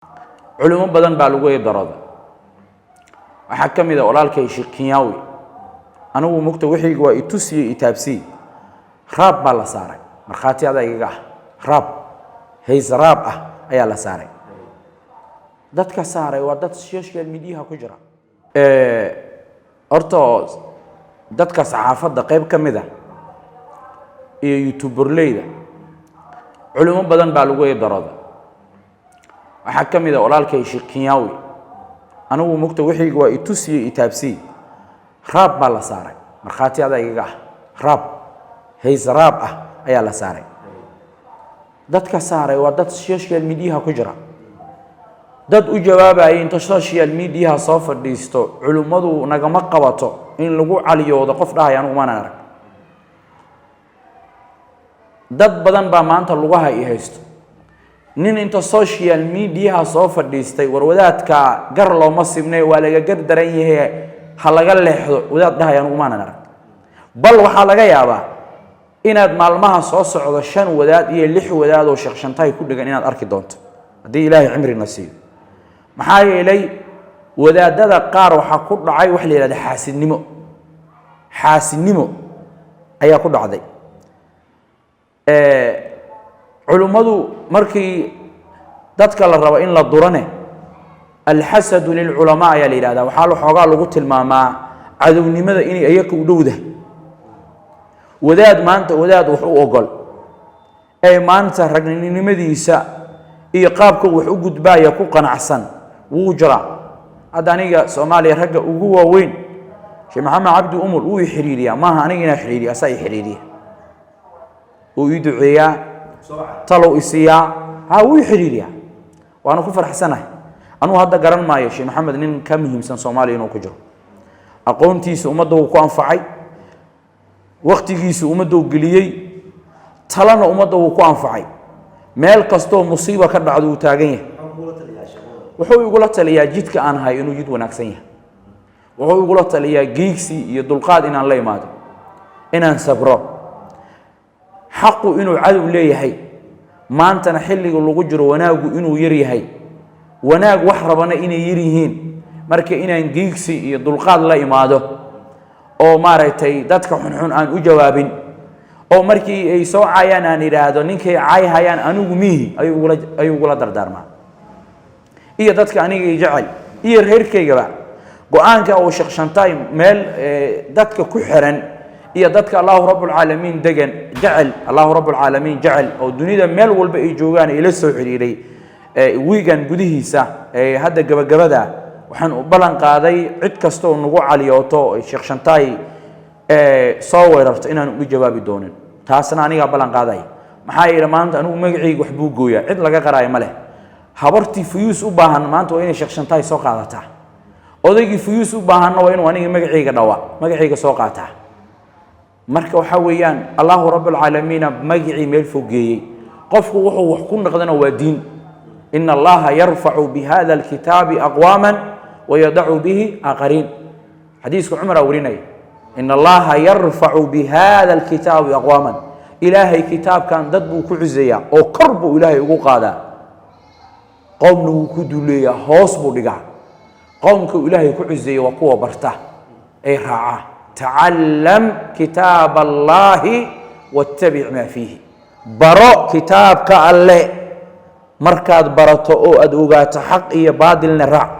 Culimo badan baa lagu eedarooda. Waxaa ka mid a walaalkay Sheekh Kenyaawi. Anigu mugta wixiyga waa itusiye, itaabsiye. Raab baa la saaray, markhaati adaa igaga ah. Raab hays raab ah ayaa la saaray. Dadka saaray waa dad social mediaha ku jira. Horta dadka saxaafadda qayb ka mid a iyo youtuberleyda, culimo badan baa lagu eedarooda. Waxaa ka mid a walaalkay Sheekh Kenyaawi. Anigu mugta wixiyga waa itusiye, itaabsiye. Raab baa la saaray, markhaati adaa igaga ah. Raab hays raab ah ayaa la saaray. Dadka saaray waa dad social mediaha ku jira. Dad u jawaabaya inta social mediaha soo fadhiisto, "Culimmadu nagama qabato in lagu caliyoodo," qof dhahay anigu maanan arag. Dad badan baa maanta lugaha i haysto. Nin inta social mediaha soo fadhiistay, "War wadaadka gar looma sibnay, waa laga gar daran yahay, ha laga leexdo," wadaad dhahay anigu maanan arag. Bal waxaa laga yaabaa inaad maalmaha soo socdo shan wadaad iyo lix wadaad oo Sheekh Shantaay ku dhegan inaad arki doonto, haddii Ilaahay cimrina siiyo. Maxaa yeelay, wadaadada qaar waxaa ku dhacay waxa la yidhahda xaasidnimo. Xaasidnimo ayaa ku dhacday. Culummadu markii dadka la rabo in la durane, alxasadu lilculamaa ayaa la yidhahdaa. Waxaa xoogaa lagu tilmaamaa cadownimada inay ayaka u dhowdahay. Wadaad maanta wadaad wax u ogol ee maanta ragnimadiisa iyo qaabka wax u gudbaaya ku qanacsan wuu jiraa. Hadda aniga Soomaaliya ragga ugu waaweyn, Sheekh Maxamed Cabdi Umul, wuu i xiriiriyaa. Maaha aniga inaa xiriiriya, asaa i xiriiriya. Wuu ii duceeyaa, talow isiiyaa, ha wuu i xiriiriyaa, waana ku faraxsanahay. Anugu hadda garan maayo Sheekh Maxamed nin ka muhiimsan Soomaaliya inuu ku jiro. Aqoontiisa ummadda wuu ku anfacay, waktigiisa ummadda uu geliyey, talana ummadda wuu ku anfacay. Meel kastoo musiiba ka dhacdo wuu taagan yahay. Wuxuu igula taliyaa jidka aan hayo inuu jid wanaagsan yahay. Wuxuu igula taliyaa geegsi iyo dulqaad inaan la imaado, inaan sabro, xaqu inuu cadow leeyahay, maantana xilliga lagu jiro wanaaggu inuu yar yahay, wanaag wax rabana inay yar yihiin. Marka inaan geegsi iyo dulqaad la imaado oo maaragtay dadka xunxun aan u jawaabin, oo markii ay soo caayaan aan idhaahdo, "Ninkay caayhayaan anigu miihi," ayuu igula dardaarmaa, iyo dadka aniga i jecel iyo reerkaygaba. Go-aanka uu Sheekh Shantaay meel dadka ku xiran iyo dadka Allahu Rabbulcaalamiin degan jecel, Allahu Rabbulcaalamiin jecel oo dunida meel walba ay joogaan ila soo xiriiray wiigan gudihiisa hadda gabagabada, waxaan u ballan qaaday cid kasta oo nagu caliyooto Sheekh Shantaay soo weerarto inaan ugu jawaabi doonin. Taasna anigaa ballan qaadaya. Maxaa yeele, maanta anigu magacayga wax buu gooyaa, cid laga qaraayo ma leh. Habartii fuyuus u baahan maanta waa inay Sheekh Shantaay soo qaadataa. Odaygii fuyuus u baahanna waa inuu aniga magacayga dhawa, magacayga soo qaataa. Marka waxaa weeyaan, Allahu Rabbulcaalamiina magacii meel fog geeyey. Qofku wuxuu wax ku noqdana waa diin. Ina Allaha yarfacu bihada alkitaabi aqwaama wayadacu bihi aakhariin. Xadiiska Cumaraa warinaya. Ina Allaha yarfacu bihada alkitaabi aqwaaman. Ilaahay kitaabkan dad buu ku ciseeyaa oo kor buu Ilaahay ugu qaadaa, qowmna wuu ku duleeyaa, hoos buu dhigaa. Qowmka uu Ilaahay ku ciseeya waa kuwa barta ee raaca. Tacallam kitaab Allahi wattabic maa fiihi. Baro kitaabka Alle. Markaad barato oo aada ogaato xaq iyo baadilna raac.